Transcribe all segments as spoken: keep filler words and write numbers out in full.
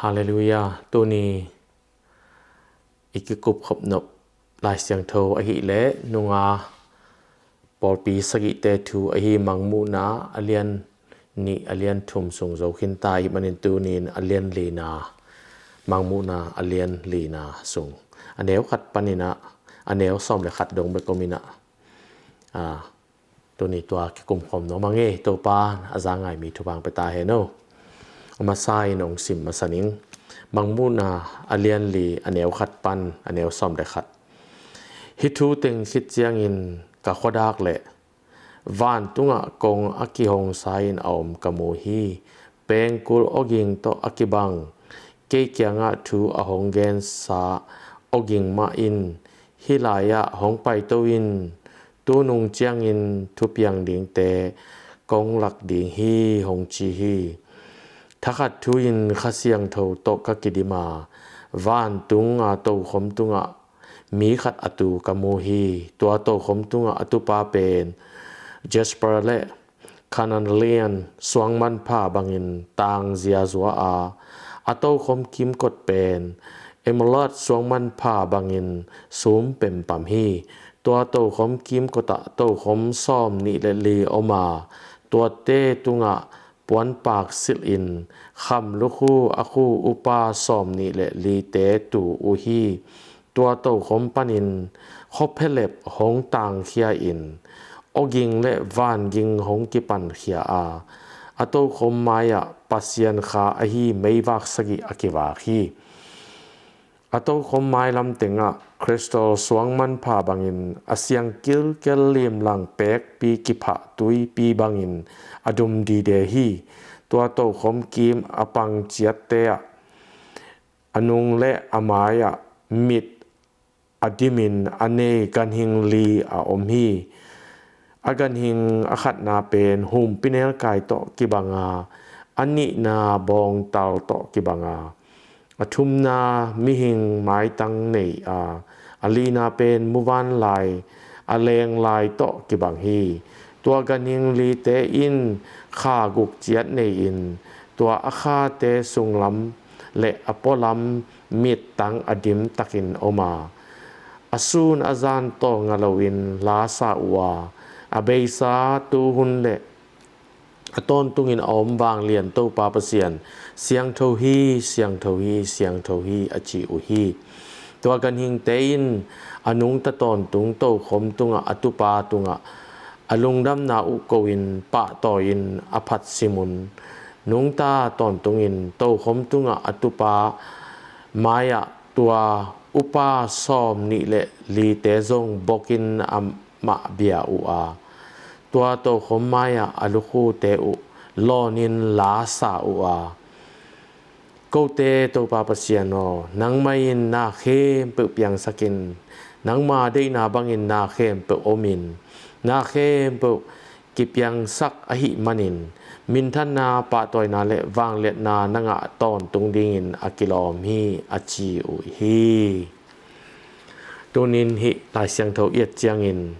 Halleluiah. Tuni i kikup khop nop Lai Siangtho ahih leh nunga pawlpi sagihte thu ahi Mangmuhna a lian nih a lian thum sung zo khin ta ahih manin tuni in a lian lina, Mangmuhna a lian lina sung a neu khat panin ah a neu sawm le khat dong bek om in ah, a, tuni tua kikum khawm nuam ing e. Topa in a za ngai mi thupha hong pia ta hen aw. A masa in hong sim masa ning. Mangmuhna a lian li a neu khat pan a neu sawm le khat. Hih thu teng khit ciangin ka khuadak leh vantungah kong a kihongsa in a om ka mu hi. Pengkul awging tawh a kibang kei kiangah thu a hong gensa awging mah in hih lai-ah hong paito in, tu nung ciangin thupiang dingte kong lak ding hi, hong ci hi. Thakhat thu in Kha Siangtho tawh ka kidim a, vantung a tokhom tungah mi khat a tu ka mu hi. Tua tokhom tungah a tupa pen jasper le carnelian suang manpha bangin tang ziazua a, a tokhom kimkot pen emerald suang manpha bangin sum pempam hi. Tua tokhom kimkot ah tokhom sawm nih le li om a, tuate tungah puanpak silh in kham lukhu a khu upa sawm nih le lite tu uh hi. Tua tokhom panin khuaphelep hong tangkhia in awging le vanging hong kipankhia a, a tokhom mai-ah Pasian Kha ahi meivak sagih a kivak hi. A tokhom mailam tengah crystal suang manpha bangin a siang kilkel limlang pekpi kiphah tuipi bangin a dum dide hi. Tua tokhom kim a pang ciatte ah a nung le a mai-ah mit a dimin a nei ganhing li a om hi. A ganhing a khatna pen humpinelkai tawh kibang a, a nihna bawngtal tawh kibang a, a thumna mihing maitang nei a, a lina pen muvanlai a lenglai tawh kibang hi. Tua ganhing lite in kha guk ciat nei in, tua a khate sunglam le a pualam mittang a dimtakin om a, a sun a zan tawlnga loin la sa uh a, a beisa tuhun le a tawntungin a om vanglian Topa Pasian, siangtho hi, siangtho hi, siangtho hi, a ci uh hi. Tua ganhingte in a nungta tawntung tokhom tungah a tupa tungah a lungdamna uh ko-in pahtawi-in a phat simun, nungta tawntungin tokhom tungah a tupa mai-ah tua upa sawm nih le lite zong bokin a mah bia uh a, tua tokhom mai-ah a lukhute uh lawnin la sa uh a, kote Topa Pasian aw, nangmah in na khempeuh piangsakin, nangma deihna bangin na khempeuh omin, na khempeuh kipiangsak ahih manin, minthanna, pahtawina le vangliatna na ngah tawntung dingin a kilawm hi, a ci uh hi. Tunin hih Lai Siangtho i et ciangin,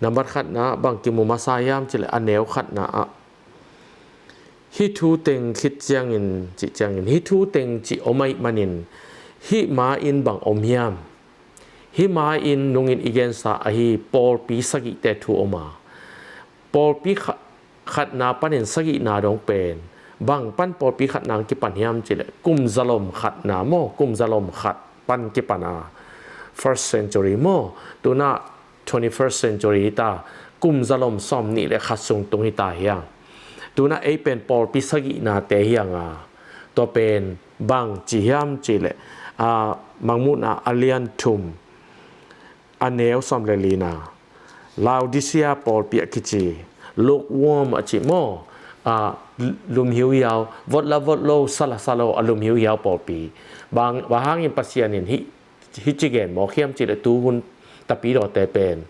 nambat khatna bang kimu masa hiam cih leh a neu khatna ah, hih thu teng khit ciangin, cih ciangin, hih thu teng cih om ahih manin, hih ma-in bang om hiam? Hih ma-in nungin i gensa ahi pawlpi sagihte thu om a, pawlpi kha-, khatna panin sagihna dong pen bang pan pawlpi khatna kipan hiam cih leh kum zalom khatna maw, kum zalom khat pan kipan a, first century maw, tu-in ah twenty-first century hi ta, kum zalom sawm nih le khat sung tung hi ta hi hang. Tu-in ah ei pen pawlpi sagihnate hi hang a, tua pen bang ci hiam cih leh, a, Mangmuhna a lian thum a neu sawm le lina, Laodicea pawlpi a kici, lukewarm a ci maw, a, lum hiuhiau, vot la vot lo, sa la sa lo, a lum hiuhiau pawlpi. Bang, bang hangin Pasian in hih, hih ci gen mawk hiam cih leh tuhun tapidawte pen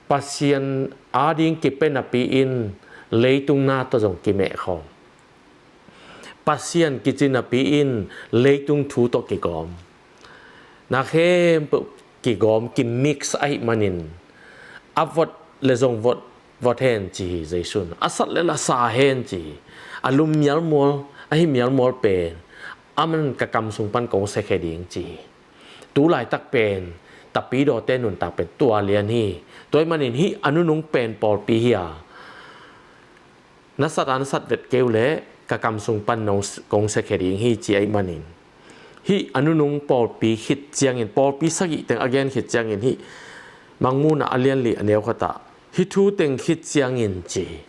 Pasian ading kipia napi-in leitung na tawh zong kimeh khawm. Pasian kici napi-in leitung thu tawh kigawm. Na khempeuh kigawm, kimix ahih manin, a vot le zong vot, vot hen ci hi Jesu in. A sat le la sa hen ci hi. A lum mialmual, a hi mialmual pen, Aman ka kam sung pan kong siakhia ding ci hi. Tu laitak pen tapidawte nuntak pen tua lian hi. Tua ahih manin hih a nunung pen pawlpi hi a, na sat a na sat vet kei uh leh ka kam sung pan nong, kong siakhia ding hi ci ahih manin, hih a nunung pawlpi khit ciangin, pawlpi sagih teng a gen khit ciangin, hih Mangmuhna a lian li a neu khat ah hih thu teng khit ciangin ci hi.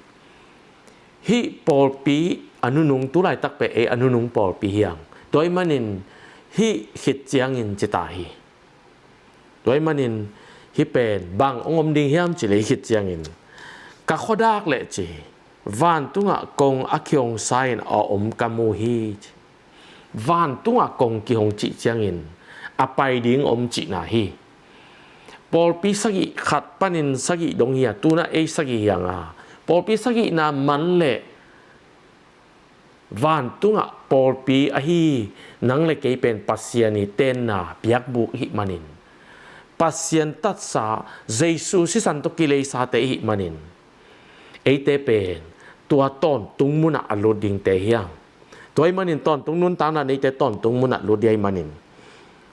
Hih pawlpi a nunung, tu laitak pen ei a nunung pawlpi hi hang. Tua ahih manin hih khit ciangin ci ta hi. Tua ahih manin hih pen bang hong om ding hiam ci leh, hih khit ciangin ka khuadak leh ci hi, vantungah kong a kihong sa-in a om ka mu hi ci. Vantungah kong kihong cih ciangin a pai ding om cihna hi. Pawlpi sagih khat panin sagih dong hi a, tu-in ah ei sagih hi hang a, pawlpi sagihna man leh vantungah pawlpi ahi nang le kei pen Pasian i tenna biakbuk i hih manin, Pasian tatsa Jesu sisan tawh kileisate i hih manin, eite pen tua tawntung munah a lut dingte hi hang. Tua ahih manin tawntung nuntakna neite tawntung munah lut ding ahih manin,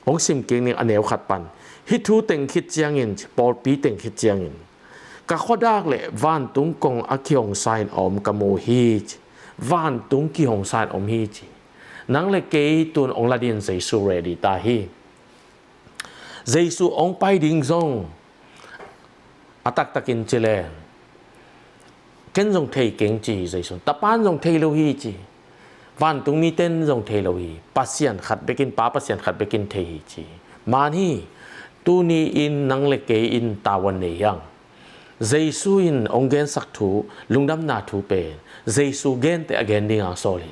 hong sim kik ning a neu khat pan. Hih thu teng khit ciangin, pawlpi teng khit ciangin ka khuadak leh vantung kong a kihong sa-in a om ka mu hi ci. Vantung kihong sa-in om hi ci. Nang le kei tu-in hong la dingin Jesu ready ta hi. Jesu hong pai ding zong a taktakin ci leng, ken zong thei keng ci hi Jesu in. Tapa'n zong thei lo hi ci. Vantung mite'n zong thei lo hi. Pasian khat bekin, Pa Pasian khat bekin thei hi ci. Man hi, tuni-in nang le kei in tavuan nei hi hang. Jesu in hong gensak thu, lungdamna thu pen Jesu gente a gen ding a sawl hi.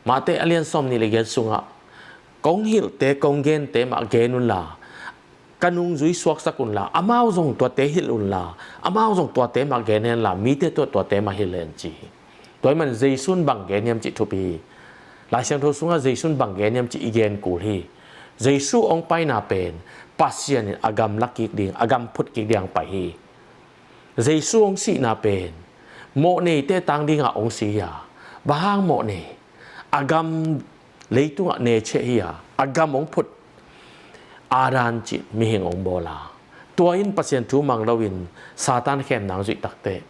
Mate a lian sawmnih le giat sungah, kong hilhte, kong gente mah gen unla, ka nungzui suaksak unla, amau zong tuate hilh unla, amau zong tuate mah gen henla, mite tawh tuate mah hilh hen ci hi. Tua ahih manin Jesu in bang gen hiam cih thupi hi. Lai Siangtho sungah Jesu in bang gen hiam cih i gen kul hi. Jesu hong paina pen Pasian in a gam la kik ding, a gam phut kik ding a pai hi. Jesu hong sihna pen mawhneite tang dingah hong si hi a, bang hang mawhnei? A gam leitungah ne ciah hi a, a gam hong phut Adam cih mihing hong bawl a, tua in Pasian thu mang loin Satan khemna hong zuih takteh,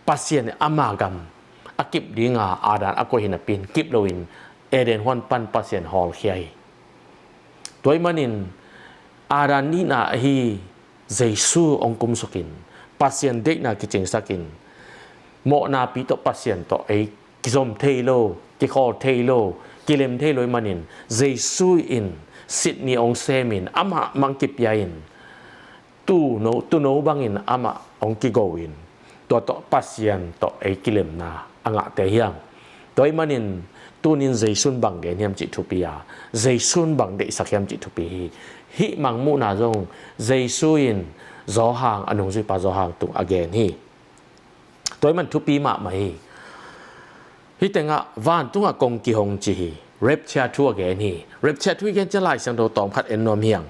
Pasian in ama gam a kip dinga Adam a koih hi napi-in kip loin Eden huan pan Pasian hawlkhia hi. Tua ahih manin Adam nihna ahi Jesu hong kumsukin, Pasian deihna kicingsakin, mawhnapi tawh Pasian tawh ei kizom thei lo, kikhawl thei lo, kilem thei lo ahih manin, Jesu in sit ni hong semin, amah mah hong kipia-in, tuuno, tuuno bangin amah hong kigo-in, tua tawh Pasian tawh ei kilemna a ngahte hi hang. Tua ahih manin tuni-in Jesu in bang gen hiam cih thupi a, Jesu in bang deihsak hiam cih thupi hi. Hih Mangmuhna zong Jesu in Johan, a nungzuipa Johan tung a gen hi. Tua ahih manin thupi mahmah hi. Hih tengah vantungah kong kihong ci hi. Rapture thu a gen hi. Rapture thu i gen ciang Lai Siangtho tawm khat en nuam hi hang.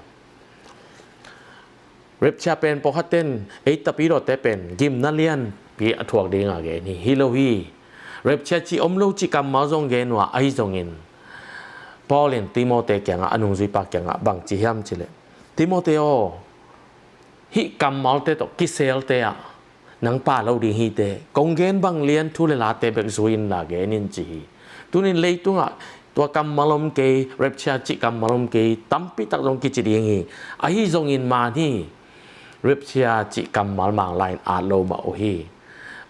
Rapture pen pawlkhatte'n, ei tapidawte pen gimna lianpi a thuak dinga gen hi. Hi lo hi. Rapture cih om lo cih kammal zong gen uh a, ahi zongin Paul in Timote kiangah, a nungzuipa kiangah bang ci hiam cih leh, Timote aw, hih kammalte tawh kiselte ah nang pha lo ding hi teh, kong gen bang lian thu le late bek zui inla gen in ci hi. Tuni-in leitungah tua kammal om kei, rapture cih kammal om kei, tampi tak zong kici ding hi. Ahi zongin man hi, rapture cih kammal Manglai in at lo mah uh hi.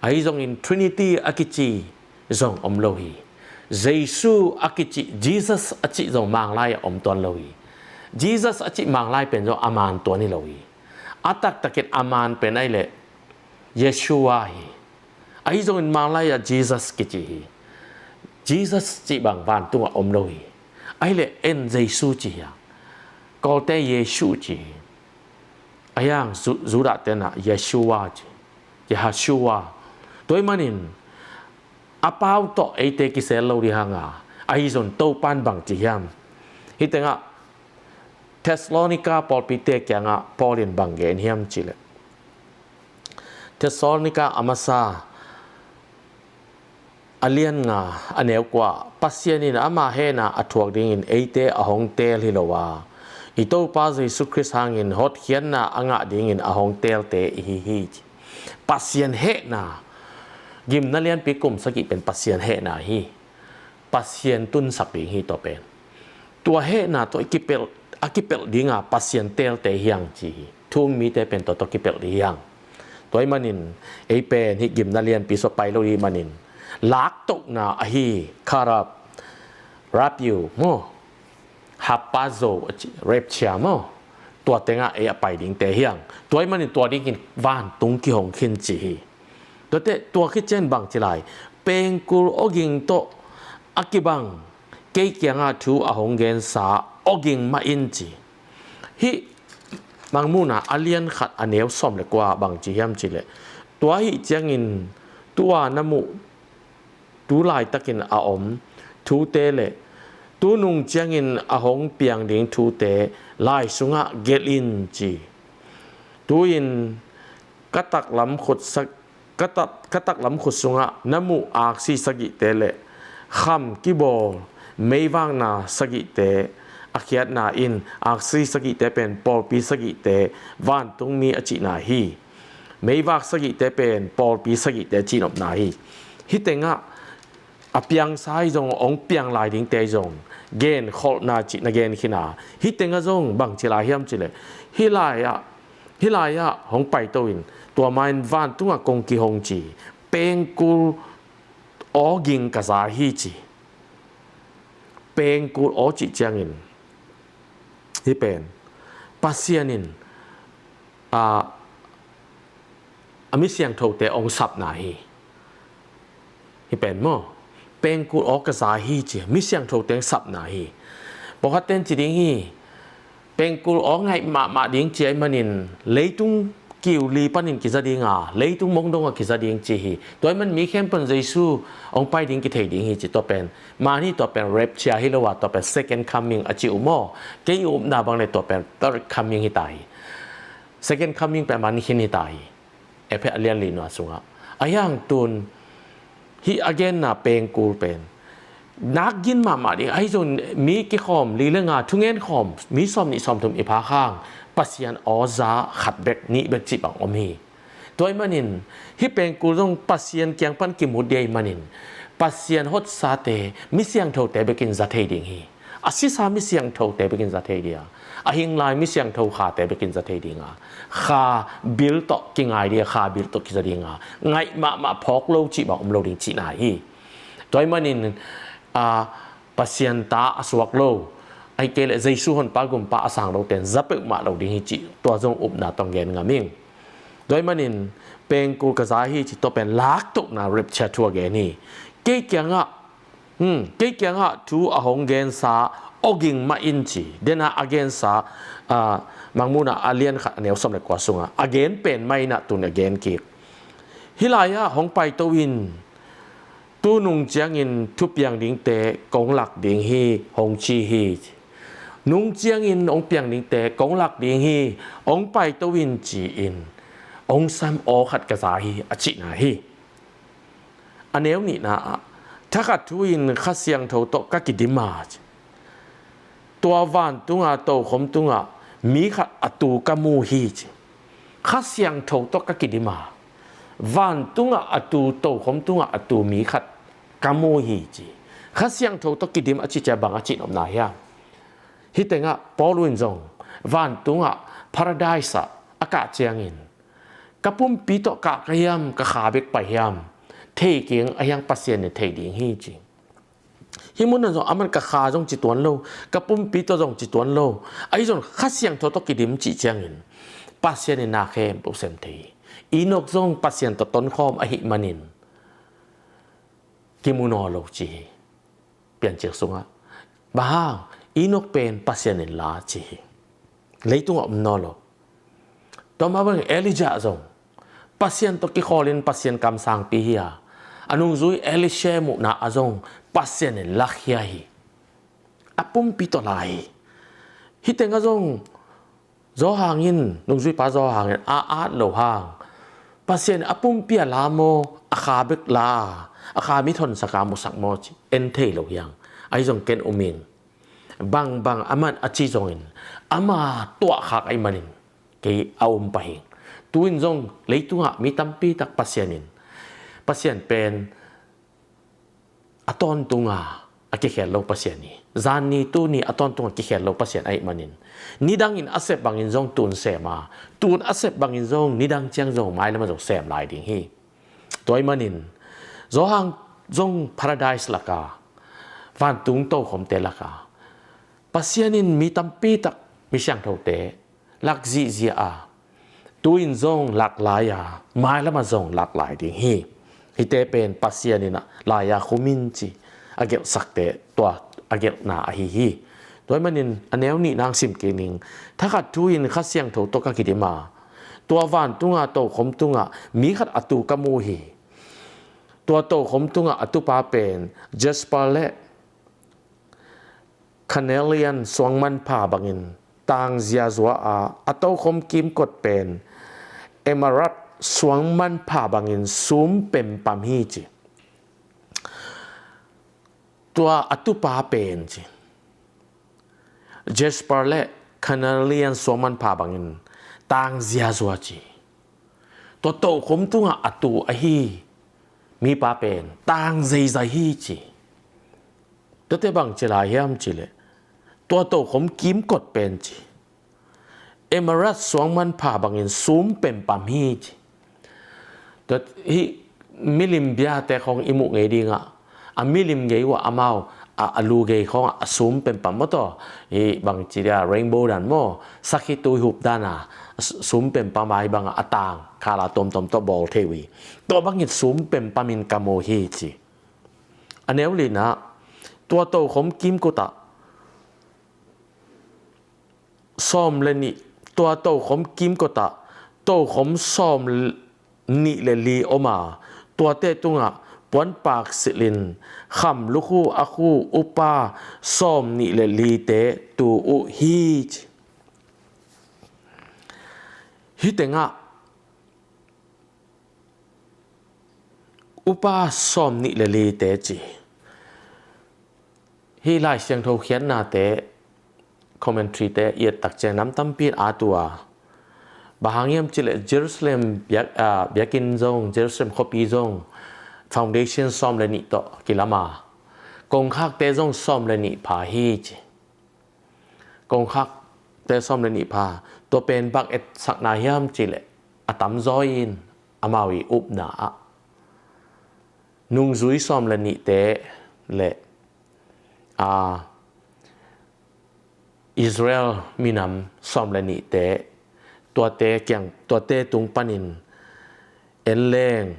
Ahi zongin Trinity a kici zong om lo hi. Jesu a kici, Jesus a cih zong Manglai ah om tuan lo hi. Jesus a cih Manglai pen zong a man tuan hi lo hi. A taktakin a man pen ahih leh Yeshua hi. Ahi zongin Manglai ah Jesus kici hi. Jesus cih bang vantungah om lo hi. Ahih leh en Jesu ci hi a, Kawlte Yesu ci hi. Ahi hang Ju-, Judah te'n ah Yeshua ci, Yahshua. Tua ahih manin a pau tawh eite kisel lo ding hang a, ahi zong Topa'n bang ci hiam? Hih tengah Thessalonika pawlpite kiangah Paul in bang gen hiam cih leh, Thessalonika a masa a lian nga, a neu kua, Pasian in ama hehna a thuak dingin eite a hong teel hi lo a, i Topa Jesu Khrist hangin hotkhiatna a ngah dingin a hong teelte i hi hi. Pasian hehna, gimna lianpi kum sagih pen Pasian hehna hi. Pasian tunsak ding hi tua pen. Tua hehna tawh i kipelh, a kipelh dinga Pasian teelte hiang ci hi. Thu-um mite pen tua tawh kipelh ding hiang. Tua ahih manin ei pen hih gimna lianpi sua pai lo ahih manin laktohna ahi, karap, rapiu maw, harpazo a ci, rapture maw, tua tengah ei a pai dingte hiang. Tua ahih manin tua dingin vantung kihong khin ci hi. Tuate, tua khit ciang bang ci lai, pengkul awging tawh a kibang, kei kiangah thu a hong gensa awging mah in ci. Hih Mangmuhna a lian khat a neu sawm le kua bang ci hiam cih leh, tua ahih ciangin tua na muh, tu laitakin a om thute le tu nung ciangin a hong piang ding thute lai sungah gelh in ci. Tu-in ka taklam khut sa-, ka tak-, ka taklam khut sungah na muh aksi sagihte le kham kibawl meivakna sagihte a khiatna in, aksi sagihte pen pawlpi sagihte, vantungmi a cihna hi. Meivak sagihte pen pawlpi sagihte cihnopna hi. Hih tengah a piangsa hi zong, hong piang lai dingte hi zong, genkholhna cih na gen khin a, hih tengah zong bang ci lai hiam cih leh, hih lai-ah, hih lai-ah hong paito in, tua ma-in vantungah kong kihong ci, pengkul awging ka za hi ci. Pengkul aw cih ciangin hih pen Pasian in a, a mi siangthote hong sapna hi. Hih pen maw, pengkul aw ka za hi ci, mi siangthote hong sapna hi. Pawlkhat ten ci ding hi, pengkul aw ngaih mahmah ding ci ahih manin leitung kiu li panin kiza ding a, leitung mong dongah kiza ding ci hi. Tua ahih man mi khempeuh in Jesu hong pai ding kithei ding hi ci. Tua pen, man hi, tua pen rapture hi lo a, tua pen second coming a ci uh maw. Kei i upna bang le tua pen third coming hi ta hi. Second coming pen man khin hi ta hi. Efesa a lian li nua sungah. Ahi hang tun hih a genna pengkul pen nakgin mahmah ding. Ahi zong mi kikhawm li le nga, thungen khawm mi sawm nih sawm thum i phak hang Pasian aw za khat bek, nih bek cih bang om hi. Tua ahih manin hih pengkul zong Pasian kiang pan kimu ding ahih manin Pasian hotsate, mi siangthote bekin za thei ding hi. A sisa mi siangthote bekin za thei ding a, a hing lai mi siangtho khate bekin za thei ding a, kha bil tawh kingai ding a, kha bil tawh kiza ding a, ngaih mahmah phawk lo cih bang om lo ding cihna hi. Tua ahih manin, a, Pasian ta a suak lo, ahih kei leh Jesu honpa gumpa a sang lote in za peuhmah lo ding hi cih tua zong upna tawh gen ngam ing. Tua ahih manin pengkul ka za hi cih tua pen laktohna rapture thu a gen hi. Kei kiangah, hmm, kei kiangah thu a hong gensa awging mah in ci. Dena a gensa, a, Mangmuhna a lian khat a neu sawm le kua sungah a gen pen mah in ah tun a gen kik. Hih lai-ah hong paito in, tu nung ciangin thupiang dingte kong lak ding hi, hong ci hi. Nung ciangin hong piang dingte kong lak ding hi, hong paito in ci-in hong sam aw khat ka za hi a cihna hi. A neu nihna ah, thakhat thu in Kha Siangtho tawh ka kidim a ci. Tua vantunga tokhom tungah mi khat a tu ka mu hi ci. Kha Siangtho tawh ka kidim a, vantungah a tu, tokhom tungah a tu mi khat ka mu hi ci. Kha Siangtho tawh kidim a cih ciang bang a cihnopna hiam? Hih tengah Paul in zong vantungah paradise ah a kah ciangin ka pumpi tawh kah ka hiam, ka kha bek pai hiam, thei keng a hiang Pasian in thei ding hi ci. Hih munah zong aman ka kha zong ci tuan lo, ka pumpi tawh zong ci tuan lo. Ahi zong Kha Siangtho tawh kidim cih ciangin Pasian in na khempeuh sem thei hi. Enok zong Pasian tawh tonkhawm ahih manin kimu nawn lo ci hi. Piancil sungah, bang hang, Enok pen Pasian in la ci hi. Leitungah om nawn lo. Tua mah bangin Elijah zong Pasian tawh kikhawlin Pasian kamsangpi hi a, a nungzui Elisha muhna ah zong Pasian in lakhia hi. A pumpi tawh la hi. Hih tengah zong Johan in, nungzuipa Johan in a at lo hang, Pasian a pumpi a la maw, a kha bek la a, A kha mi thonsak a musak maw ci, en thei lo hi hang. Ahi zong ken um ing. Bangbang aman a ci zongin, ama tuahkhak ahih manin kei a um pah ing. Tu-in zong leitungah mi tampi tak Pasian in, Pasian pen a tawntunga a kikhel lo Pasian hi. Zanni tuni a tawntunga kikhel lo Pasian ahih manin, nidangin a sep bangin zong tun sem a, tun a sep bangin zong nidang ciang zong mailamah zong sem lai ding hi. Tua ahih manin Johan zong paradise laka, vantung tokhomte laka Pasian in mi tampi tak mi siangthote lak zihziah a, tu-in zong lak lai a, mailamah zong lak lai ding hi. Hihte pen Pasian in a lai-a khum in ci a gelhsakte tua a gelhna ahi hi. Tua ahih manin a neu nih nang sim kik ning. Thakhat thu-in Kha Siangtho tawh ka kidim a, tua vantunga tokhom tungah mi khat a tu ka mu hi. Tua tokhom tungah a tupa pen jasper le carnelian suangmanpha bangin tang ziazua a, a tokhom kimkot pen emerald suangmanpha bangin sum pempam hi ci. Tua a tupa pen ci, jasper le carnelian suangmanpha bangin tang ziazua ci. Tua tokhom tungah a tu ahi mipa pen tang zeizai hi ci. Tuate bang ci lai hiam cih leh, tua tokhom kimkot pen ci, emerald suangmanpha bangin sum pempam hi ci. Tua hih milim biate khong i muh ngei dingah, a milim gei uh ah amau a, a lu gei khong ah a sum pempam maw taw, hih bang ci dia rainbow dan maw, sakhi tui hup dan a, a su-, sum pempam a, hih bangah a tang khala tomtom tawh bawl thei uh hi. Tua bangin sum pempam in ka mu hi ci. A neu lina, tua tokhom kimkot ah sawm le nih, tua tokhom kimkot ah tokhom sawm nih le li om a, tuate tungah puanpak silhin kham lukhu a khu upa sawm nih le lite tu uh hi ci. Hih tengah upa sawm nih le lite ci. Hih Lai Siangtho khiatnate, commentary te i et tak ciang nam tampi in a tu a. Bang hang hiam cih leh Jerusalem biak, ah, biakinn zong, Jerusalem khuapi zong foundation sawm le nih tawh kilam a, kongkhakte zong sawm le nih pha hi ci. Kongkhakte sawm le nih pha, tua pen bang etsakna hiam cih leh, a tamzaw in amau i upna ah nungzui sawm le nihte le, a, Israel minam sawm le nihte, tuate kiang, tuate tung panin en leng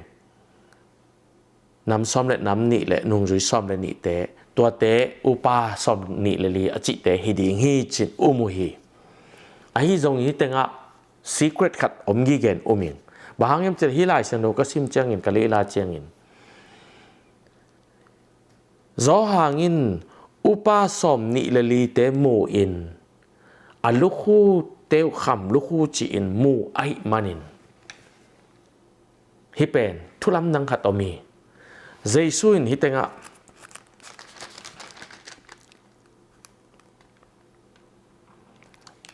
nam sawm le nam nih le nungzui sawm le nihte, tuate upa sawm nih le li a cihte hi ding hi ci-in um uh hi. Ahi zongin hih tengah secret khat om gige in um ing. Bang hang hiam cih leh hih Lai Siangtho ka sim ciangin, ka leh lai ciangin, Johan in upa sawm nih le lite mu in, a lukhute uh kham lukhu ci-in mu ahih manin, hih pen thu lamdang khat om hi. Jesu in hih tengah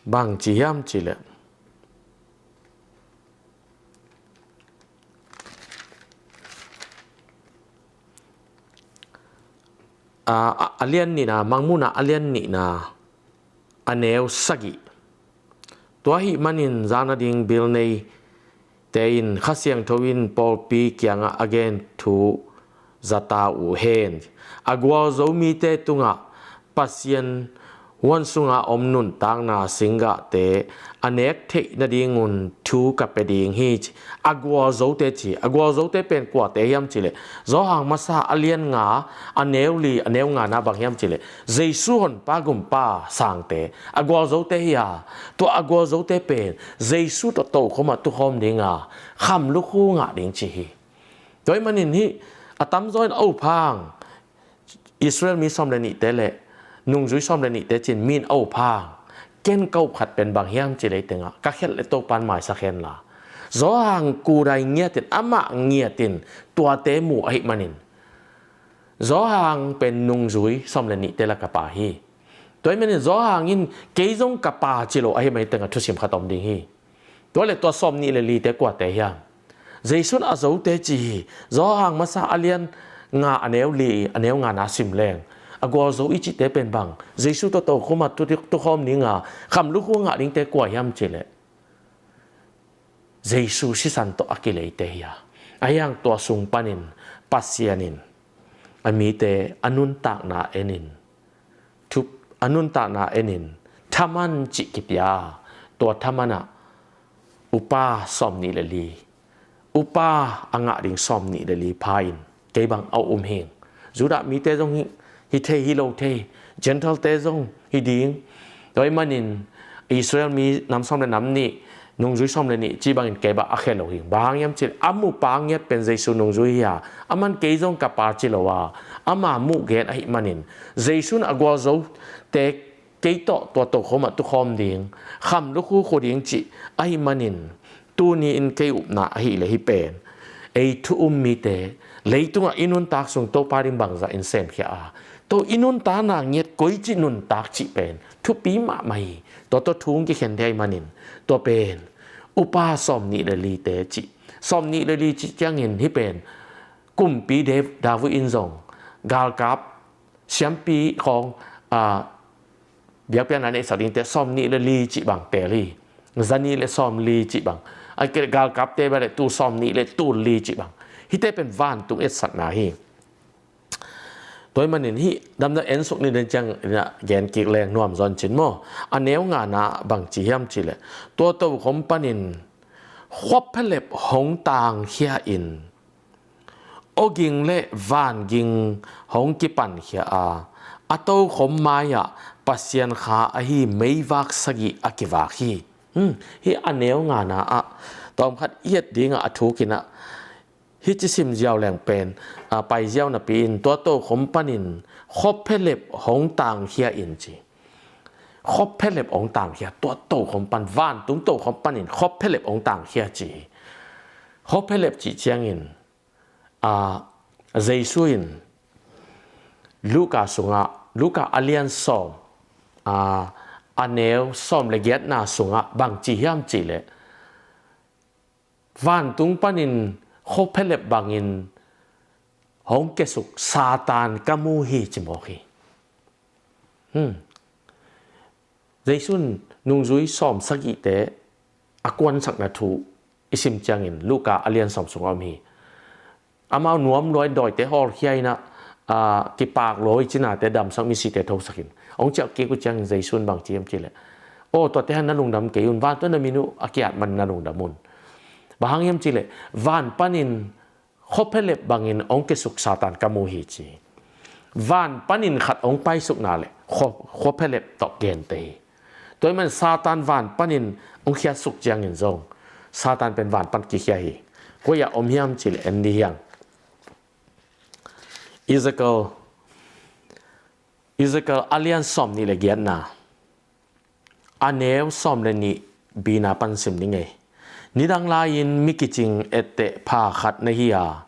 bang ci hiam cih leh, a, a, a lian nihna, Mangmuhna a lian nihna, a neu sagih. Tua ahih manin zak nading bil neite in Kha Siangtho in pawlpi kiangah a gen thu za ta uh hen. A gualzo mite tungah Pasian huan sunga om nuntakna singgahte a nek theih nadingun thu ka pia ding hi ci. A gualzote ci, a gualzote pen kuate hiam cih leh, Johan masa a lian nga, a neu li, a neu ngana bang hiam cih leh, Jesu honpa gumpa sangte, a gualzote hi a, tua a gualzote pen Jesu tawh tokhom ah tukhawm dinga kham lukhu ngah ding ci hi. Tua ahih manin hih a tamzaw in a uphang, Israel mi sawm le nihte le nungzui sawm le nihte ci-in mi in a uphang. Ken ka up khat pen bang hiam cih leh, hih tengah ka khelh le Topa'n maisak hen la, Johan kudai ngiatin, amah ngiatin tuate mu ahih manin, Johan pen nungzui sawm le nihte la ka pa hi. Tua ahih manin Johan in kei zong ka pa ci lo ahih manin tengah thusim khat om ding hi. Tua le tua sawm nih le lite kuate hiam? Jesu in a zote ci hi. Johan masa a lian nga a neu li a neu nga na sim leng a gualzo i cihte pen bang? Jesu tua tokhom a tu, tukhawm ding a kham lukhu ngah dingte kua hiam cih leh Jesu sisan tawh a kileite hi a, ahi hang tua sung panin Pasian in a mite a nuntakna enin, thup a nuntakna enin thaman cih kipia a, tua thaman ah upa sawm nih le li, upa a ngah ding sawm nih le li pha in kei bang a um hi. Judah mite zong hi, hi thei hi lo thei, Gentile-te zong hi ding. Tua ahih manin Israel mi nam sawm le nam nih, nungzui sawm le nih ci bangin kei bang a khia lo hi. Bang hang hiam cih leh a mupa ngiat pen Jesu nungzui hi a, aman kei zong ka pa ci lo a, ama muh gen ahih manin Jesu in a gualzote kei tawh tua tokhom ah tukhawm ding, kham lukhu khu ding cih ahih manin tuni in kei upna ahih leh hih pen ei thu um mite leitungah i nuntak sung Topa ding bangzah in semkhia a, tua i nuntakna ngiat koici nuntak cih pen thupi mahmah hi. Tua tawh thu hong kikhen thei ahih manin tua pen upa sawm nih le lite cih, sawm nih le li cih ciangin hih pen kumpi Dav-, David in zong galkap siampi khawng, a, biakpiakna neihsak dingte sawm nih le li cih bang teel hi. Za nih le sawm li cih bang, a, galkapte bang le tul sawm nih le tul li cih bang. Hihte pen vantung etsakna hi. Tua ahih manin hih damdam en suk ni den ciang inah gen kik leng nuam zaw cin maw? A neu ngana bang ci hiam cih leh tua tokhom panin khuaphelep hong tangkhia in awging le vanging hong kipankhia a, a tokhom mai-ah Pasian kha ahi meivak sagih a kivak hi. Hmm, hih a neu ngana ah tawm khat i et dingah a thuk inah hih ci sim ziau leng pen, a, pai ziau napi in tua tokhom panin khuaphelep hong tangkhia in ci. Khuaphelep hong tangkhia, tua tokhom pan, vantung tokhom panin khuaphelep hong tangkhia ci hi. Khuaphelep cih ciangin, a, Jesu in Luka sungah, Luka a lian sawm, a, a neu sawm le giatna sungah bang ci hiam cih leh vantung panin khuaphelep bangin hong kiasuk Satan ka mu hi ci mawk hi. Hmm. Jesu in nungzui sawm sagihte a kuansakna thu i sim ciangin Luka a lian sawm sungah om hi. Amau nuam lua in dawite hawlkhia inah, a, kipak lua i cinate damsak, misite thosak in hong ciah kik uh ciangin Jesu in bang ci hiam cih leh, aw, tuate han na lungdam kei un, vantung na min uh a kiat man na lungdam un. Bang hang hiam cih leh van panin khuaphelep bangin hong kiasuk Satan ka mu hi ci. Van panin khat hong paisukna le khua-, khuaphelep tawh gente hi. Tua ahih man Satan van panin hong khiatsuk ciangin zong Satan pen van pan kikhia hi. Koi-ah om hiam cih leh en ni hiang. Ezekiel, Ezekiel a lian sawm nih le giatna, a neu sawm le nih bina pan sim ni ngei. Nidang lai-in mi kicing etteh pha khat na hi a,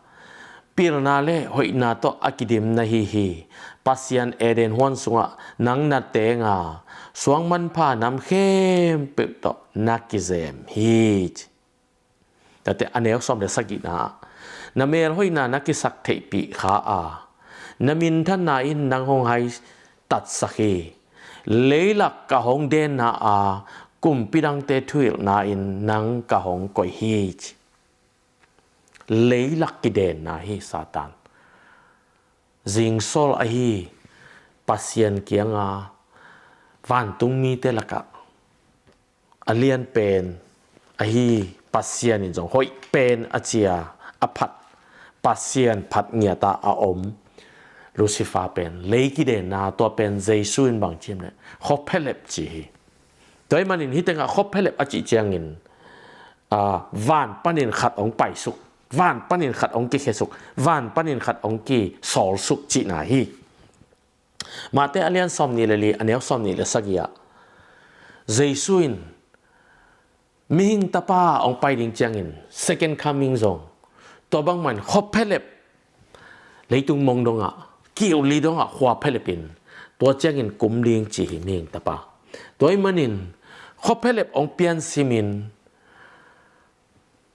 pilna le hoihna tawh a kidim na hi hi. Pasian Eden huan sungah nang na teng a, suang manpha nam khempeuh tawh na kizem hi. Tate a neu sawm le sagihna ah, na melhoihna na kisak theihpih kha a, na minthanna in nang hong haitatsak hi. Leilak ka hong denna a, kumpi dangte thuhilhna in nang ka hong koih hi ci. Leilak kidenna hi Satan. Zingsawl ahi Pasian kianga vantung mite lakah a lian pen ahi Pasian in zong hoih pen a cia a phat, Pasian phat ngiata a om Lucifer pen lei kidenna, tua pen Jesu in bang ci hiam leh khuaphelep ci hi. Tua ahih manin hih tengah khuaphelep a cih ciangin, a, van panin khat hong paisuk, van panin khat hong kikhiasuk, van panin khat hong kisawlsuk cihna hi. Mate a lian sawm nih le li, a neu sawm nih le sagih ah Jesu in mihing tapa hong pai ding ciangin second coming zong tua bangmah in khuaphelep leitung mong dongah kiu li dongah khua phelep in, tua ciangin kum ding ci hi mihing tapa. Tua ahih manin khua phelep hong pian simin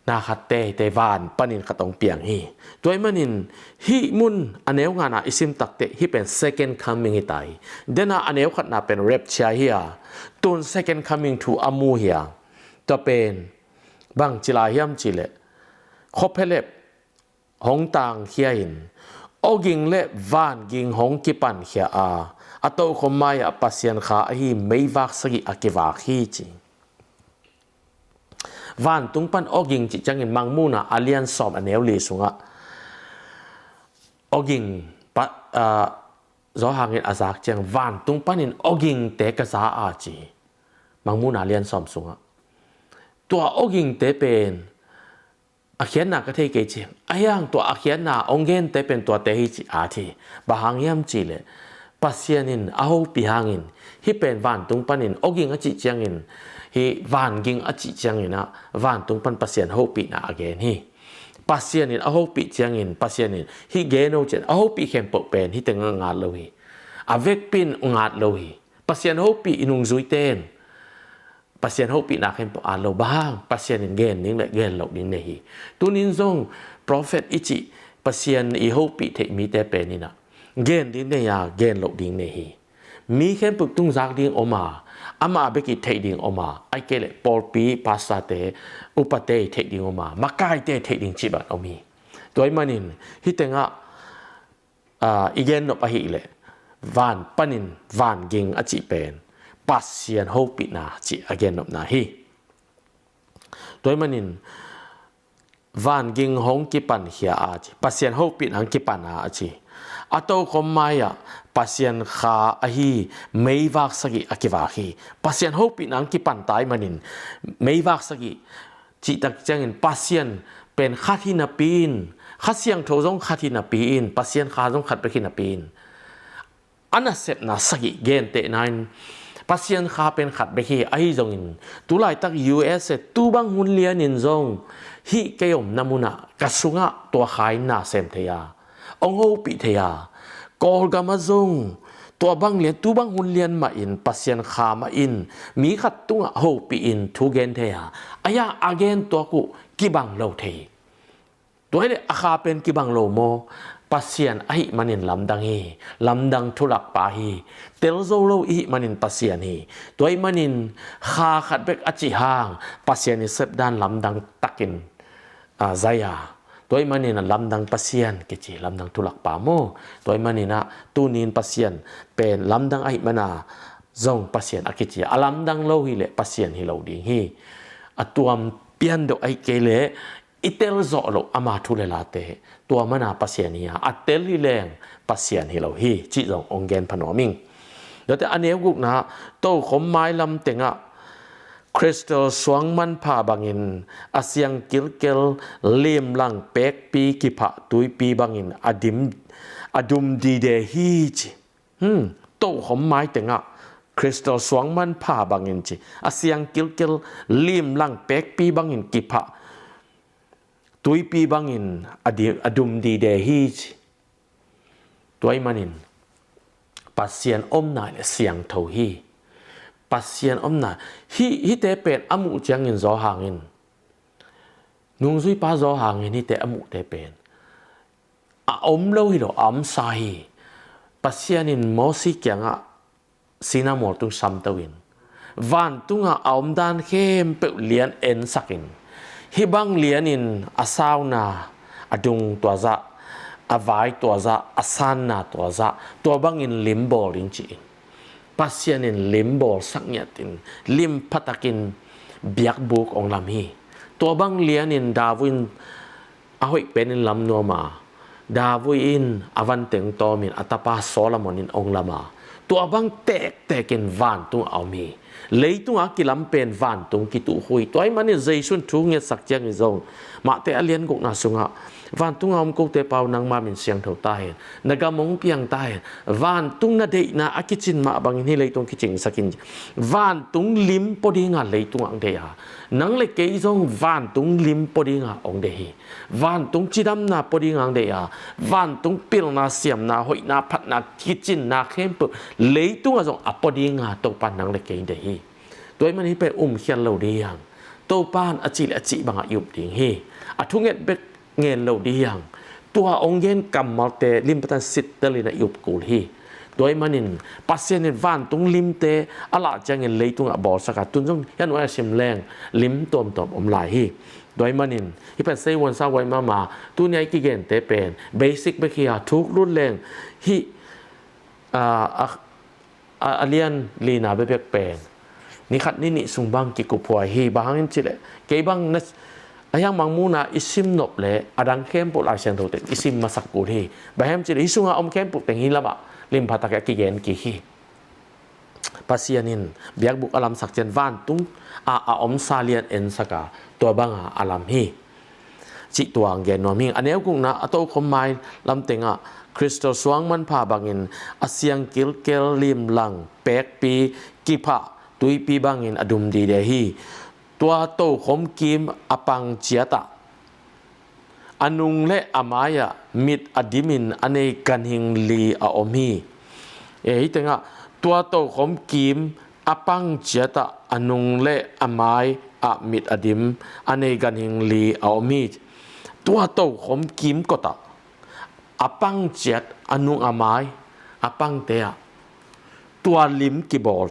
na khat teitei van panin khat hong piang hi. Tua ahih manin hih mun a neu ngana i sim takteh hih pen second coming hi ta hi. Dena a neu khatna pen rapture hi a, tun second coming thu a mu hi a. Tua pen bang ci lai hiam cihleh, khua phelep hong tangkhia in, awging le vanging hong kipankhia a, a tokhom mai-ah Pasian Kha ahi meivak sagih a kivak hi ci. Vantung pan awging cih ciangin Mangmuhna a lian sawm a neu li sungah awging pa, aa, Johan in a zak ciang vantung panin awgingte ka za a ci. Mangmuhna a lian sawm sungah tua awgingte pen a khiatna ka thei kei ci. A hiang tua a khiatna hong gente pen tuate hi ci a thi. Bang hang hiam cihleh, Pasian in a hopih hangin, hih pen vantung panin awging a cih ciangin, hih vanging a cih ciangin ah vantung pan Pasian hopihna a gen hi. Pasian in a hopih ciangin, Pasian in hih gen uh ciang a hopih khempeuh pen hih tengah ngat lo hi. A vekpi in ngat lo hi. Pasian hopih i nungzuite in Pasian hopihna khempeuh at lo. Bang hang? Pasian in gen ding le gen loh ding nei hi. Tunin zong prophet i cih Pasian i hopih theih mite pen in ah gen ding nei a, gen loh ding nei hi. Mi khempeuh tung zak ding om a, amah bek i theih ding om a, ahih kei leh pawlpi pastorte, upate i theih ding om a, makaite i theih ding cih bang om hi. Tua ahih manin hih tengah aa, i gennop ahih leh van panin vanging a cih pen Pasian hopihna cih a gennopna hi. Tua ahih manin vanging hong kipankhia a ci, Pasian hopihna hong kipan a a ci. A tokhom mai-ah Pasian Kha ahi meivak sagih a kivak hi. Pasian hopihna hong kipan ta ahih manin meivak sagih cih tak ciangin Pasian pen khat hi napi in, Kha Siangtho zong khat hi napi in, Pasian Kha zong khat bek hi napi in, a nasepna sagih gentehna in Pasian Kha pen khat bek hi. Ahi zongin tulaitak U S A tu bang hun lianin zong hih kei omna munah ka sungah tua Kha in na sem thei a, hong hopih thei a, Kawlgam ah zong tua bang lian, tu bang hun lian mah in Pasian Kha mah in mi khat tungah hopih in thu gen thei a, a ya a gen tuak uh kibang lo thei. Tua hileh a Kha pen kibang lo maw? Pasian ahih manin lamdang hi, lamdang thulakpa hi. Tel zo lo ihih manin Pasian hi. Tua ahih manin Kha khat bek a cih hang Pasian i sepdan lamdang takin a zai a. Tua ahih manin a lamdang Pasian kici, lamdang thulakpa maw? Tua ahih manin ah tunin Pasian pen lamdang ahih mana zong Pasian a kici a, a lamdang lo hileh Pasian hi lo ding hi. A tuam pian deuh ahih kei leh i tel zawh loh ama thu le late, tua mana Pasian hi a, a tel hi leng Pasian hi lo hi cih zong hong gen pha nuam ing. Tuate a neu gukna, tokhom mailam tengah Crystal suang manpha bangin a siang kilkel, limlang pekpi kiphah tuipi bangin a dim, a dum dide hi ci. Hmm, tokhom mai tengah Crystal suang manpha bangin ci, a siang kilkel, limlang pekpi bangin kiphah tuipi bangin a di, a dum dide hi ci. Tua ahih manin Pasian omna le siangtho hi. Pasian omna hi, hihte pen a muh ciangin Zawhang in, nungzuipa Zawhang in hihte a muhte pen a om lo hi lo, a omsa hi. Pasian in Mosi kiangah Sinai mual tung samto in, vantungah a omdan khempeuh lian ensakin, hih bang lianin a sauna, a dung tua zah, a vai tua zah, a sanna tua zah, tua bangin lim bawl ding ci-in, Pasian in lim bawlsak ngiatin, lim phatakin biakbuk hong lam hi. Tua bang lianin David in a hoih penin lam nuam a, David in a van teng tawmin a tapa Solomon in hong lam a, tua bang tektekin vantung a om hi. Leitungah a kilam pen vantung kituh khuh hi. Tua ahih manin Jesu in thu ngetsak ciangin zong Mate a lian gukna sungah Vantung a om kote pau, nangma min siangtho ta hen. Na gam hong piang ta hen. Vantung na deihna a kicin mah bangin hih leitung kicingsak in. Vantung lim pua dinga leitungah hong deih a, nang le kei zong vantung lim pua dinga hong deih hi. Vantung cidamna pua dinga hong deih a, vantung pilna, siamna, hoihna, phatna, kicinna khempeuh leitungah zong a pua dinga Topa in nang le kei deih hi. Tua ahih manin hih pen umkhial lo ding hi hang. Topa in a cih le a cih bangah i up ding hi. A thunget bek ngen lo ding hi hang. Tua hong gen kammalte limtakin sittelin a i up kul hi. Tua ahih manin Pasian in vantung limte a lah ciangin leitungah bawlsak a, tun zong hih a nuai a sim leng lim tuamtuam om lai hi. Tua ahih manin hih pen seivuan sauvuai mahmah, tuni a i kigente pen basic bek hi a, thuk lut leng hih, a, a, a, a lian lina bekbek pen ni khat ni nih sung bang kikuphuai hi. Bang hang hiam cih leh kei bang na, a hiang bang muna i sim nop leh a dang khempeuh Lai Siangtho teng i sim masak kul hi. Bang hang hiam cih leh hih sunga om khempeuh teng hih lamah limpha takin a kigen kik hi. Pasian in biakbuk a lamsak ciang vantung a, a omsa lian ensak a, tua banga a lam hi. Cih tua hong gen nuam hi ing. A neu gukna, a tokhom mai lam tengah Crystal suang manpha bangin a siang kilkel, limlang, pekpi, kiphah tuipi bangin a dum dide hi. Tua tokhom kim a pang ciatah a nung le a mai-ah mit a dimin a nei ganhing li a om hi. E, hih tengah tua tokhom kim a pang ciatah a nung le a mai-ah mit a dim a nei ganhing li a om hi. Tua tokhom kim kotah a pang ciat, a nung a mai, a pangte ah tua lim kibawl.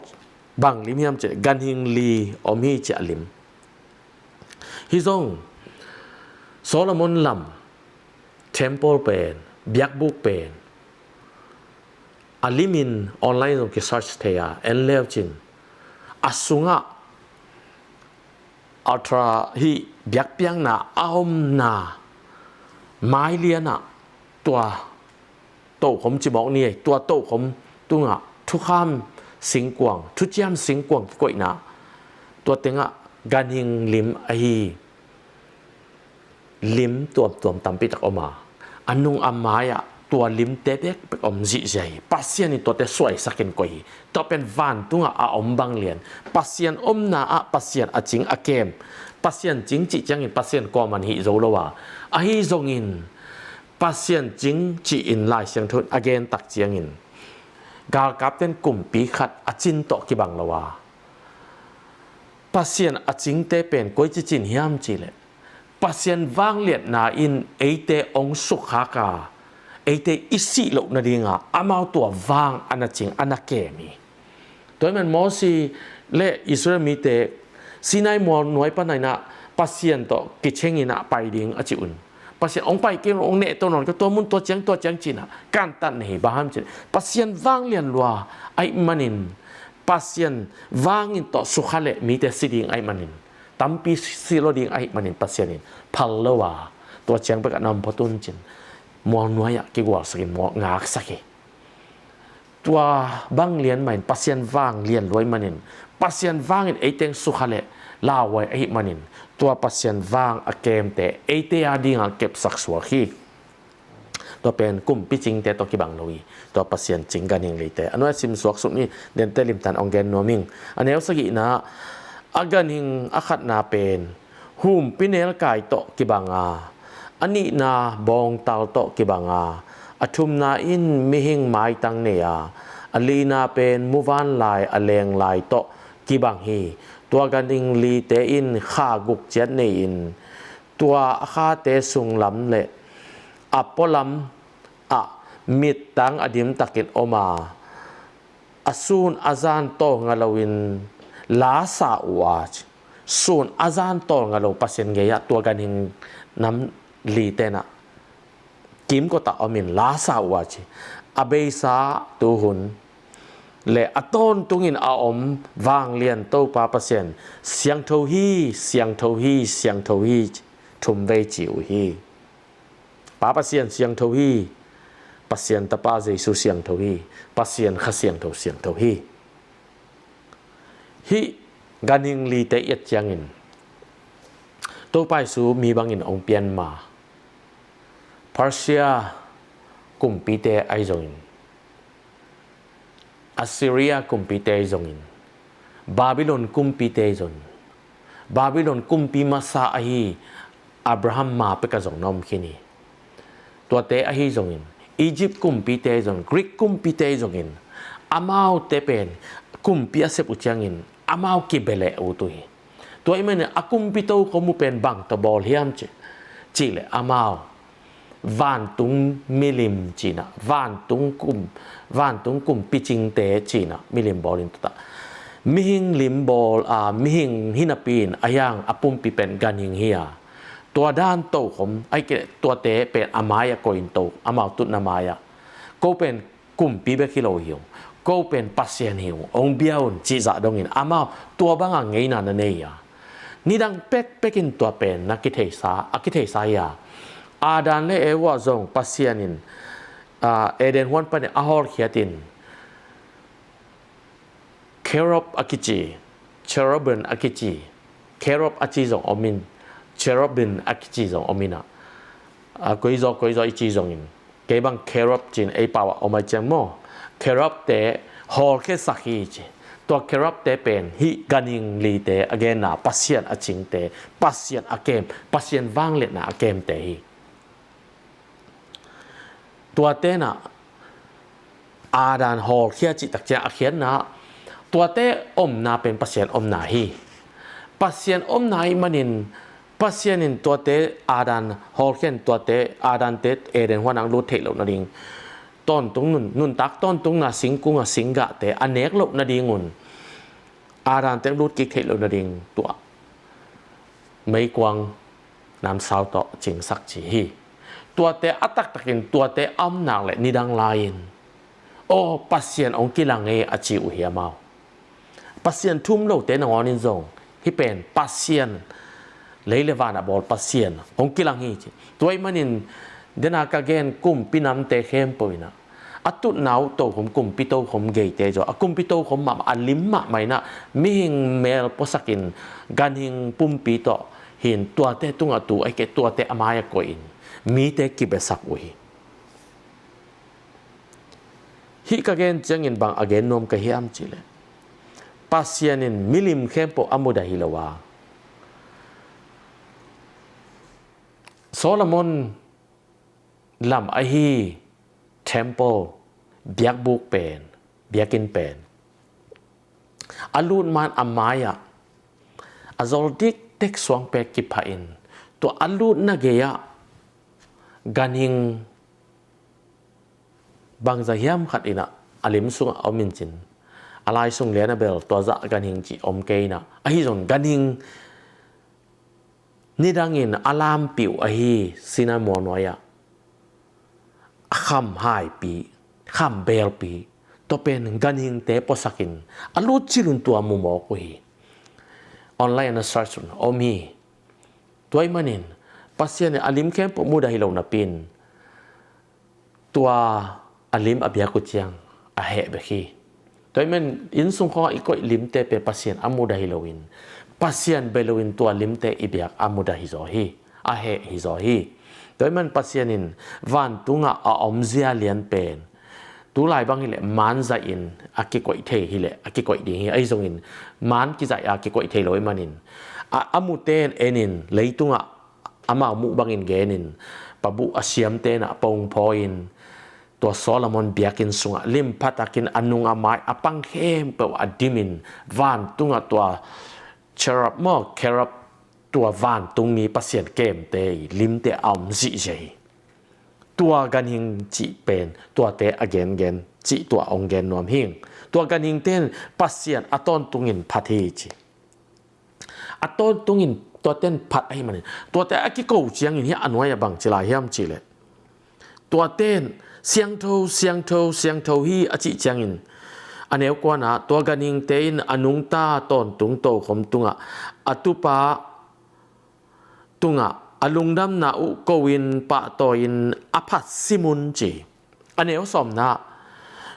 Bang lim hiam cih leh ganhing li om hi, ci-a lim. Hih zong Solomon lam temple pen, biakbuk pen a limin online zong kisearch thei a, en leu cin a sungah altar, hih biakpiakna a omna mailianah tua tokhom ci mawk ni ei, tua tokhom tungah thukham singkuang, thuciam singkuang kikoihna, tua tengah ganhing lim ahi lim tuamtuam tampi tak om a, a nung a mai-ah tua limte bekbek om zihziah hi. Pasian in tuate suaisakin koih hi. Tua pen vantungah a om bang lian, Pasian omna ah Pasian a cing a kem. Pasian cing cih ciangin Pasian kuaman hih zo lo a, ahi zongin Pasian cing ci-in Lai Siangtho in a gen tak ciangin galkapten kumpi khat a cin tawh kibang lo a, Pasian a cingte pen koici cin hiam cih leh Pasian vangliatna in eite hong sukkhak a, eite i sih loh nadinga amau tua vang a na cing, a na kem hi. Tua ahih man Mosi le Israel mite Sinai mual nuai pan a inah Pasian tawh kichengin ah pai ding a cih un, Pasian hong pai kei un, hong nehto nawn kei, tua mun tua ciang tua ciang ci-in ah kantan na hi. Bang hang hiam cih leh Pasian vanglian lua ahih manin, Pasian vangin tawh sukha leh mite si ding ahih manin, tampi si lo ding ahih manin Pasian in phal lo a, tua ciang bek a na om phot un ci-in mual nuai-ah kigualsakin mual ngaksak hi. Tua bang lian mahin Pasian vanglian lua ahih manin, Pasian vangin eite hong sukha leh lauhuai ahih manin, tua Pasian vang a kemte eite a dinga kepsak suak hi. Tua pen kumpi cingte tawh kibang lo hi. Tua Pasian cing ganhing lite a nuai a sim suak suk ni. Dente limtan hong gen nuam ing. A neu sagihna, a ganhing a khatna pen humpinelkai tawh kibang a, a nihna bawngtal tawh kibang a, a thumna in mihing maitang nei a, a lina pen muvanlai a lenglai tawh kibang hi. Tua ganhing lite in kha guk ciat nei-in, tua a khate sunglam le a pualam ah mittang a dimtakin om a, a sun a zan tawlnga loin la sa uh a, sun a zan tawlnga lo Pasian gei-ah tua ganhing nam lite in ah kimkotah omin la sa uh a ci. A beisa, tuhun le a tawntungin a om vanglian Topa Pasian siangtho hi, siangtho hi, siangtho hi, thum vei ci uh hi. Pa Pasian siangtho hi. Pasian Tapa Jesu siangtho hi. Pasian Kha Siangtho siangtho hi. Hih ganhing lite i et ciangin Topa Jesu mi bangin hong pian ma, Persia kumpite ahi zongin, Assyria kumpite ahi zongin, Babylon kumpite ahi zongin, Babylon kumpi masa ahi Abraham ma peka zong na om khin hi. Tuate ahi zongin, Egypt kumpite ahi zongin, Greek kumpite ahi zongin, amaute pen kumpi a sep uh ciangin amau kibeleh uh tu hi. Tua ahih manin a kumpi tokhom uh pen bang tawh bawl hiam cih, cih leh amau vantung milim cinah, vantung kum, vantung kum picingte cinah milim bawlin tuta. Mihing lim bawl a, mihing hinapi in a hiang a pumpi pen ganhing hi a. Tua dan tokhom, ahih kei leh tuate pen a mai-ah koih in to, amau tutna mai-ah. Ko pen kumpi bek hi lo hi ung. Ko pen Pasian hi ung. Hong bia un cih zah dongin amau tua banga ngeina na nei a. Nidang pekpekin tua pen na kitheisa, a kitheisa hi a. Adam le Eva zong Pasian in, aa, Eden huan panin a hawlkhiat in, Cherub a kici, Cherubim a kici, Cherub a ci zong om in, Cherubim a kici zong om in ah. A, koizaw, koizaw i ci zongin, kei bang Cherub cin ei pau ah om ai ciang maw. Cherub te hawlkhiatsak hi ci. Tua Cherub te pen hih ganhing lite a genna, Pasian a cingte, Pasian a kem, Pasian vangliatna a kemte hi. Tua tenah Adam hawlkhia cih takciang a khiatna, tuate omna pen Pasian omna hi. Pasian omna ahih manin Pasian in tuate Adam hawlkhia in tuate Adam te Eden huan ah lut theih loh nading, tawntung nun, nuntak tawntungna singkung a singgahte a nek loh nadingun Adam te lut kik theih loh nading tua meikuang namsau tawh cingsak ci hi. Tuate a taktakin tuate a om nak le nidang lai-in, aw, Pasian hong kilang e a ci uh hi amau. Pasian thu um lote nangawnin zong hih pen Pasian, lei le van a bawl Pasian hong kilang hi ci. Tua ahih manin dena ka gen kumpi namte khempeuh in ah a tutna uh tokhom, kumpi tokhom geite zaw, a kumpi tokhom mahmah, a lim mahmah in ah mihing mel puasakin ganhing pumpi tawh hi in tuate tungah tu, ahih kei leh tuate a mai-ah koih in mite kibesak uh hi. Hih ka gen ciangin bang a gen nuam ka hiam cih leh, Pasian in milim khempeuh a mudah hi lo a, Solomon lam ahi temple, biakbuk pen, biakinn pen a lut man a mai-ah a zol diktek suangpek kiphah in, tua a lutna gei-ah ganhing bangzah hiam khat in ah a lim sungah a om in cin, a lai sung lian a bel tua zah ganhing cih om kei in ah, ahi zong ganhing nidangin a lampih uh ahi Sinai mual nuai-ah a kham haipi, kham belpi, tua pen ganhingte puasakin a lut cil un tua mu mawk uh hi. Online ah na search un om hi. Tua ahih manin Pasian in a lim khempeuh mudah hi lo napi-in, tua a lim a biak uh ciang a heh bek hi. Tua ahih manin inn sung khawngah i koih limte pen Pasian a mudah hi loin, Pasian bia loin tua limte i biak a mudah hi zaw hi, a heh hi zaw hi. Tua ahih manin Pasian in vantungah a omzia lian pen, tu lai bang hileh man zahin a kikoih thei hileh a kikoih ding hi. Ahi zongin man kizaih a kikoih thei lo ahih manin, a, a mute in enin, leitungah amau muh bangin genin, pabuh a siamte in ah pongphawi-in, tua Solomon biakinn sungah lim phatakin a nung a mai a pang khempeuh a dimin, vantungah tua cherub maw, cherub, tua vantungmi Pasian kemte i limte a om zihziah hi. Tua ganhing cih pen tuate a gengen cih tua hong gen nuam hing. Tua ganhingte in Pasian a tawntungin phat hi ci. A tawntungin tuate in phat ahih manin, tuate a kiko ciangin hih a nuai-ah bang ci lai hiam cih leh, tuate in siangtho, siangtho, siangtho hi a cih ciangin, a neu kuana, tua ganhingte in a nungta tawntung tokhom tungah a tupa tungah a lungdamna uh ko-in pahtawi-in a phat sim un ci. A neu sawmna,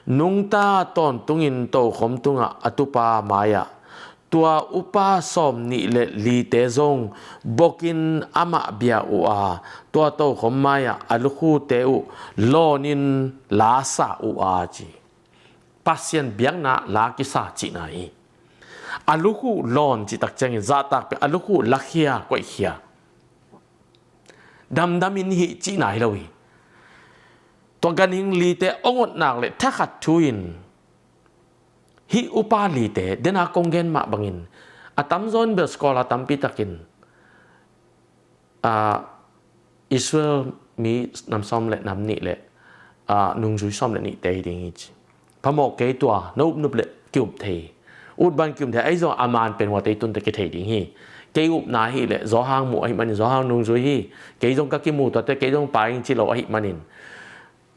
nungta tawntungin tokhom tungah a tupa mai-ah Tua upa sawm nih le lite zong bokin amah bia uh a, tua tokhom mai-ah a lukhute uh lawnin la sa uh a ci. Pasian biakna la kisa cihna hi. A lukhu lawn cih tak ciangin zahtak pen a lukhu lakhia koihkhia. Damdamin hih cihna hi lo hi. Tua ganhing lite ong otnak le thakhat thu in hih upa lite dena kong gen mah bangin a tamzaw in bel scholar tampi takin, ah, Israel mi nam sawm le nam nih le, ah, nungzui sawm le nihte hi ding hi ci. Phamawh kei tua, na upnup le ki-up thei. Ut bang ki-up thei, ahi zong a man pen huate i tunte kithei ding hi. Kei upna hi le, zawhang muh ahi manin zawhang nungzui hi. Kei zong ka kimu tuate, kei zong pai ing ci lo ahi manin.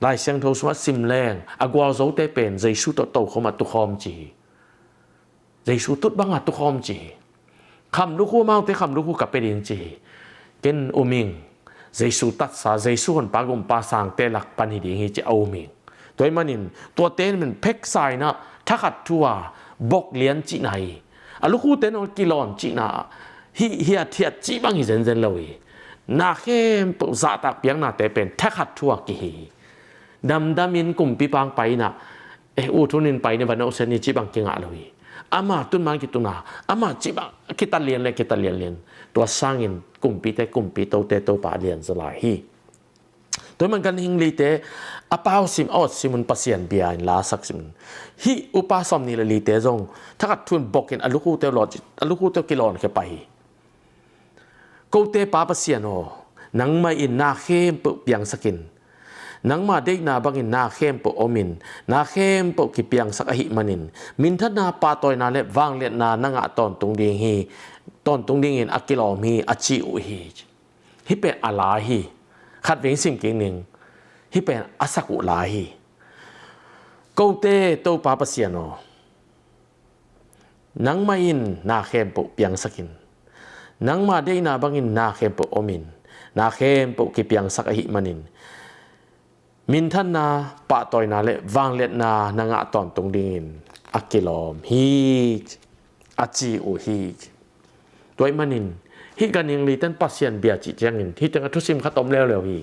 Lai Siangtho sungah sim leng, a gualzote pen Jesu tawh tokhom a tukhawm ci hi. Jesu tut banga tukhawm ci hi. Kham lukhu amaute kham lukhu ka pia ding ci hi. Ken um ing. Jesu tatsa, Jesu honpa gumpa sangte lak pan hi ding hi ci a um ing. Tua ahih manin, tuate in min pheksa in ah thakhat thu a bok lian cihna hi. A lukhute in ong kilawn cihna hi, hiathiat cih bang hi zenzen lo hi. Na khempeuh zahtak biaknate pen thakhat thu a kihi hi. Damdamin kumpi pang pai in ah, eh, ut hun in pai ni, va na usen ni cih bang kingah lo hi. Ama tun man kitun a, ama cih bang kita lian le kita lianlian. Tua sangin kumpite kumpi, tote topa a lian zaw lai hi. Tua ahih man ganhing lite a pau sim, a awt sim un, Pasian bia in la sak sim un. Hih upa sawm nih le lite zong thakhat thu in bokin a lukhute lawn, a lukhute kilawn khia pai hi. Kote Pa Pasian aw, nangmah in na khempeuh piangsak in. Nangma deihna bangin na khempeuh om in, na khempeuh kipiangsak ahih manin, minthanna, pahtawina le vangliatna na ngah tawntung ding hi, tawntung dingin a kilawm hi, a ci uh hi. Hih pen a la hi. Khatvei sim kik ning. Hih pen a sak uh la hi. Kote Topa Pasian aw, nangmah in na khempeuh piangsak in. Nangma deihna bangin na khempeuh om in, na khempeuh kipiangsak ahih manin, minthanna, pahtawina le vangliatna na ngah tawntung dingin a kilawm hi, a ci uh hi. Tua ahih manin, hih ganhing lite in Pasian bia cih ciangin, hih tengah thusim khat om leuleu hi.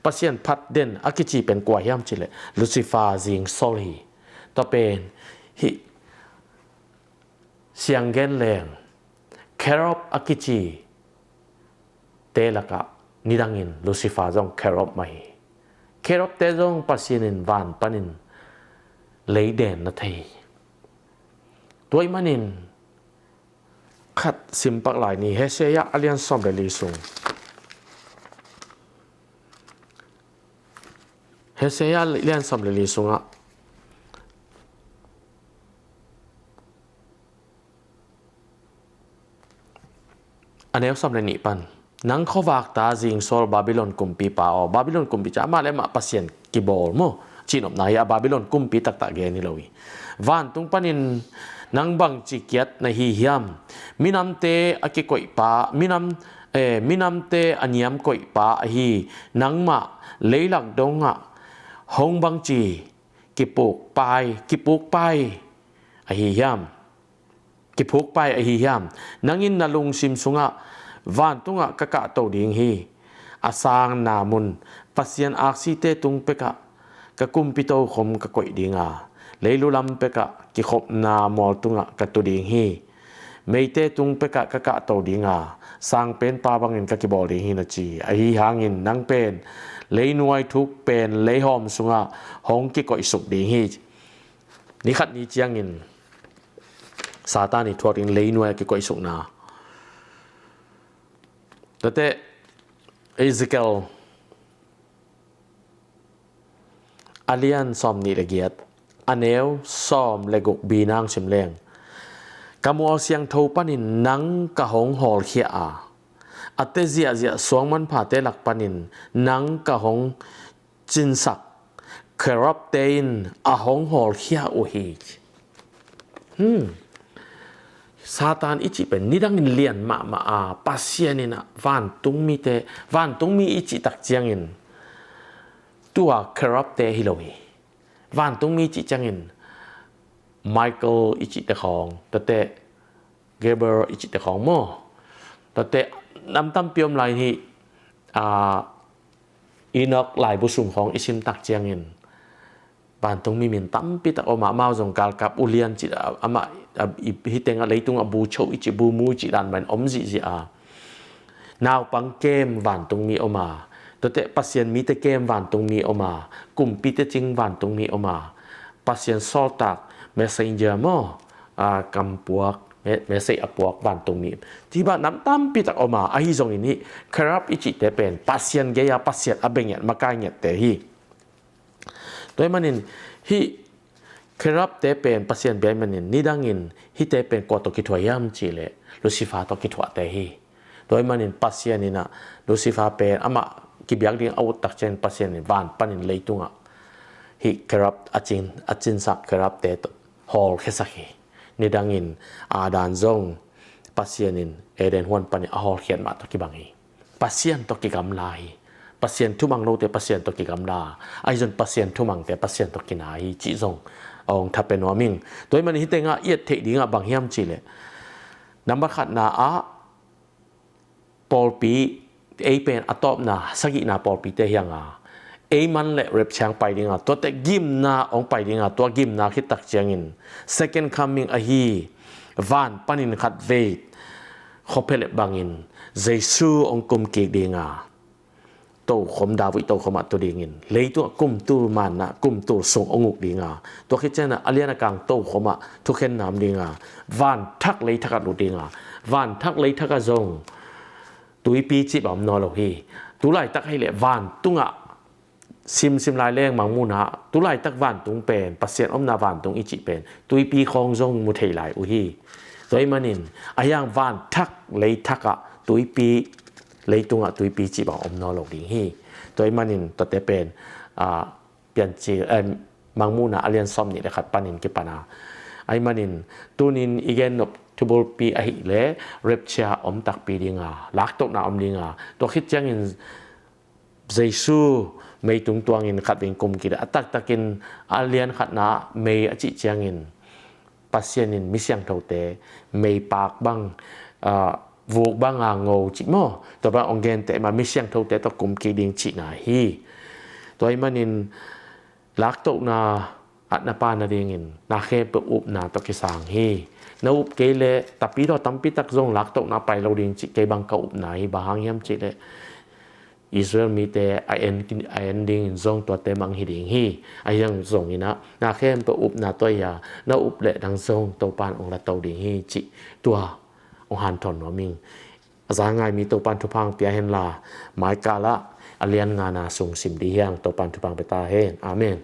Pasian phat den a kici pen kua hiam cih leh Lucifer zingsol hi. Tua pen hih sianggen leng, Cherub a kici te lakah nidangin Lucifer zong Cherub mah hi. Cherub te zong Pasian in van panin lei den na thei hi. Tua ahih manin khat simpak lai ni, Hosea a lian sawm le li sung. Hosea lian sawm le li sungah a neu sawm le nih pan. Nang khuavakta zingsawl Babylon kumpipa aw, Babylon kumpi ca amah le amah pasian kibawl maw? Cihnopna hi a, Babylon kumpi taktak gen hi lo hi. Vantung panin nang bangci kiat na hi hiam? Minamte a kikoihpa, minam, eh, minamte a niamkoihpa ahi nangmah leilak dongah hong bangci kipukpai, kipukpai ahi hiam? Kiphukpai ahi hiam? Nang in na lungsim sungah, vantungah ka kahto ding hi. A sangna mun, pasian aksite tung pekah ka kumpi tokhom ka koih ding a, leilu lam pekah kikhopna mual tungah ka tu ding hi. Meite tung pekah ka kahto ding a, sangpenpa bangin ka kibawl ding hi, na ci. Ahi hangin nang pen leinuai thuk pen leihawm sungah hong kikoihsuk ding hi. Ni khat ni ciangin Satan i thuak ding leinuai a kikoihsukna. Tate Ezekiel a lian sawm nih le giat, a neu sawm le guk B-na hong sim leng. Ka mual siangtho panin nang ka hong hawlkhia a, a te ziahziah suang manphate lak panin nang ka hong cinsak cherubte in a hong hawlkhia uh hi. Hmm. Satan i cih pen nidangin lian mahmah a, Pasian in a vantungmite, vantungmi i cih tak ciangin tua cherubte hi lo hi. Vantungmi cih ciangin Michael i cihte khawng, tate Gabriel i cihte khawng maw. Tuate nam tampi om lai hi. Enoch laibu sung khawng i simtak ciangin vantungmi min tampi tak om a, amau zong galkap ulian cih a, amah a, i, hih tengah leitung a bu cho i cih, bu mu i cih dan mah in om zihziah a. Naupang kem vantungmi om a, tuate Pasian mite kem vantungmi om a, kumpite cing vantungmi om a, Pasian sawltak, messenger maw, a, kampuak, me-, message a puak vantungmi. Cih bang nam tampi tak om a, ahi zongin hih cherub i cihte pen Pasian gei a, Pasian a bia ngiat, makai ngiatte hi. Tua ahih manin hih cherubte pen Pasian bia ahih manin nidangin hihte pen kua tawh kithuah hiam cihleh Lucifer tawh kithuahte hi. Tua ahih manin Pasian in ah Lucifer pen amah kibiak ding a uttak ciangin Pasian in van panin leitungah hih cherub a cin, a cinsak cherubte tawh hawlkhiasak hi. Nidangin Adam zong Pasian in Eden huan panin a hawlkhiat mah tawh kibang hi. Pasian tawh kigamla hi. Pasian thumang lote Pasian tawh kigamla. Ahi zong Pasian thumangte Pasian tawh kina hi cih zong a hong thapia nuam ing. Tua ahih manin hih tengah i et theih dingah bang hiam cihleh, nambat khatna ah pawlpi, ei pen a tawpna, sagihna pawlpite hi hang a, ei man le rapture hong pai ding a, tuate gimna hong pai ding a, tua gimna khittak ciangin second coming ahi, van panin khatvei khuaphelep bangin Jesu hong kum kik ding a, tokhom, David tokhom ah tu dingin, leitungah kumtul manna, kumtul sung hong uk ding a, tua khit ciangin a lian a kang tokhom ah thukhenna om ding a, vanthak leithak ah lut ding a, vanthak leithak ah zong tuipi cih bang om nawn lo hi. Tulaitak ahih leh vantungah simsim lai leng Mangmuhna, tulaitak vantung pen, Pasian omna vantung i cih pen tuipi khawng zong mu thei lai uh hi. Tua ahih manin ahi hang vanthak leithak ah tuipi, leitungah tuipi cih bang om nawn lo ding hi. Tua ahih manin tuate pen, a, Piancil, em, Mangmuhna a lian sawmnih le khat panin kipan a. Ahih manin tunin i gen nop thubulpi ahih leh rapture om takpi ding a, laktohna om ding a, tua khit ciangin Jesu meitung tuangin khatvei kum kik a, a taktakin a lian khatna mei a cih ciangin Pasian in mi siangthote meipak bang, a, vuk bang a ngo cih maw, tua bang hong gente mah mi siangthote tawh kum kik ding cihna hi. Tua ahih manin laktohna ah na pan nadingin na khempeuh upna tawh kisang hi. Na up kei leh tapidaw tampi tak zong laktohna pai lo ding cih kei bang ka upna hi. Bang hang hiam cihleh Israel mite a en, a en dingin zong tuate mah hong hi ding hi. Ahi hang zongin ah na khempeuh upna tawh hi a, na up leh nang zong Topa in hong lato ding hi cih tua hong hanthawn nuam ing. A za ngai mi Topa in thupha hong pia hen la, mai kal ah a lian ngana sung sim ding hi hang. Topa in thupha hong pia ta hen. Amen.